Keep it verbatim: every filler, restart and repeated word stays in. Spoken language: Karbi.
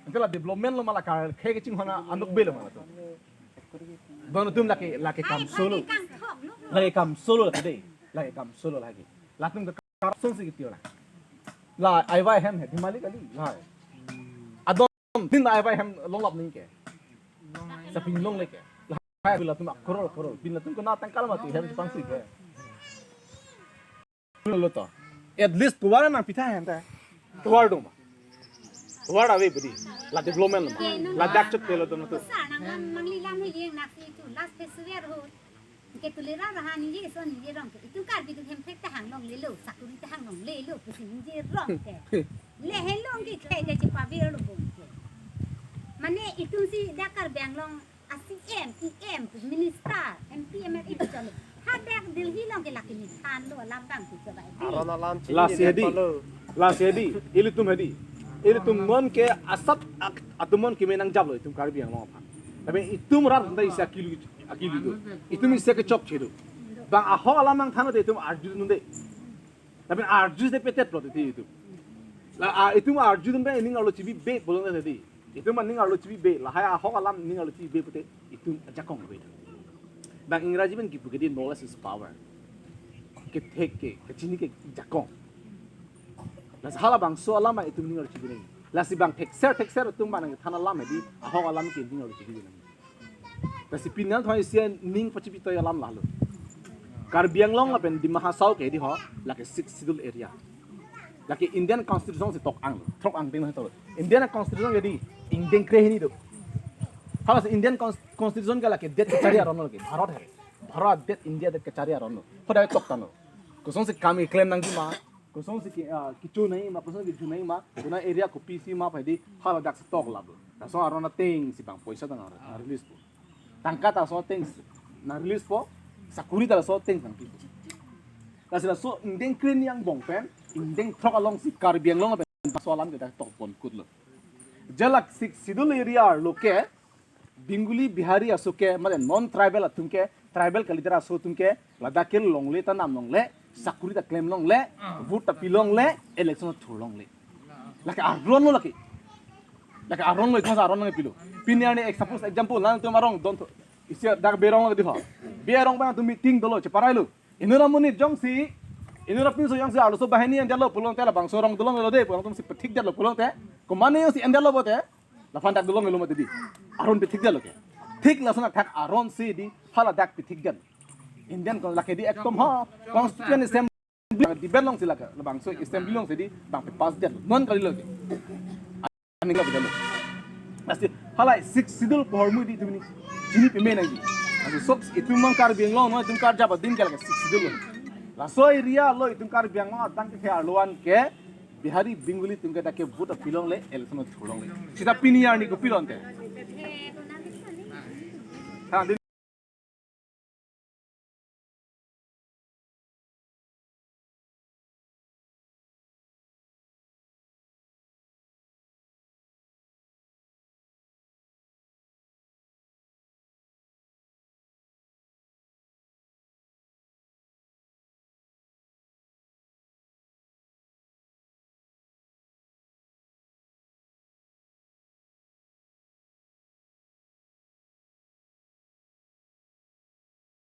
Ante la development lo ma la karkhe kachinghon anok be lo ma latum. Don atum lake, lake kam solo. Lake kam solo lake de. Lake kam solo lake. Latum ke corruption si kiti ora. La I Y hem he, Dimali kali. La. Adon, tin la I Y hem longlap ningke. Sapin longle ke. La, latum ak crore, crore. Pini latum kona tangka mati hem pangsi ke. Lo to. At least tovar nangpitha hen ta. Tovar dong ma. Tovar ave budi. La development lo ma. La dak chok telo dono to. Sa nang lam mangli lam he yeng nak si tu last festival ho. Ke tule ra raha ningje so ningje rong ke. Itum Karbi atum hemprek ta hang longle lo, sakuri ta hang longle lo, pusi ningje rong ke. Le he long ke khai ke chepavi lo bom ke. Mane itum si dak Karbi Anglong a C M, E M, minister, M P, M L A itum chalo. Hadak Delhi along ke lake nithan lo alam bang tu ke bai. Aron alam chini Lasi hedi. Palo. Lasi hedi. Ilitum hedi. Ilitum non ke asap ak-, atum non ke menang jablo itum Karbi Anglong aphan. Tapi itum rat nda isi akilu, akilu do. Itum isi kechok chedo. Bang ahok alam nangthan te itum arjudun de. Tapi arju de petet lo titi itum. La, ah, itum arjudun bang ning arlo chibi be bolong tadi. Itum ning arlo chibi be, lahai ahok alam ning arlo chibi be pute itum ajakong be. Bang Ingraji pen kipu ke di knowledge is power. Kethek ke, kachini ke jakong. Lasi halabangso alam itum ning arlo chibi nang. Lasi bang thekser thekser atum bang nangthan alam hedi, ahok alam ke ning arlo chibi nang. Lasi pini an thoi isi ning pachipi toy alam lahelo. Karbi Anglong lapen Dima Hasao ke di ho, lake Sixth Schedule area. Lake Indian Constitution si tok ang, throk angdeng to. Indian Constitution ke di ingdeng kre hini do. Halasi Indian Cons-, Constitution ke lake det kachari aron lo ke, Bharat he. Bharat det, India det kachari aron lo. Hoda tok tanglo. Kosonsi kam keklem nangji ma, kosonsi ke, ah, kecho nangji ma, kosonsi kecho nangji ma, kona area kopisi ma pai di, haladak si tok labo. Laso aron ateng si bang poisa ta nang release po. Tangka ta laso ateng si nang release po, sakuri ta laso ateng si nangpipo. Lasi laso ingdeng kre hini angbong pen, ingdeng throk along si Karbi Anglong pen laso alam ke dak tok pon kut lo. Jalak Sixth Schedule area lo ke, Bengali, Bihari aso ke, mane non tribal atum ke, tribal kalidet aso atum ke, ladak ke longle ta nam longle, sakuri ta klem longle, vote ta pi longle, election thur longle. Lake aron lo lake. Lake aron lo, ikhon aron lo pilo. Pini arni ek suppose example, nangtum arong don tho. Isi dak Berong lo di ho. Berong bang atum meeting dolo, cheparai lo. Inut amonit jongsi, inut apinso jongsi arloso banghini endetlo pulote labangso arong dolong lo de, pulang atum si pethik detlo pulote. Komane jongsi endetlo pote. Laphan dak dolong lo mati di. Aron pethik detlo ke. Thik lason athak aron si di haladak pethik det. Indian kon lake di ekdom ho Constituent Assembly debate along si lake labangso assembly along si di bang pass det. Non kali lo ke. Ani ka bidalo. Lasi halai Sixth Schedule pohormu di itum ni. Chini peme nangji. Lasi sok itum mang Karbi Anglong non itum karjap adin ke lake Sixth Schedule lo. Laso area lo itum Karbi Anglong adang ke arlo an ke Bihari, Bengali atum ke dak ke vote pi longle, election thur longle. Sita pini arni kopi lo ante. Ha, di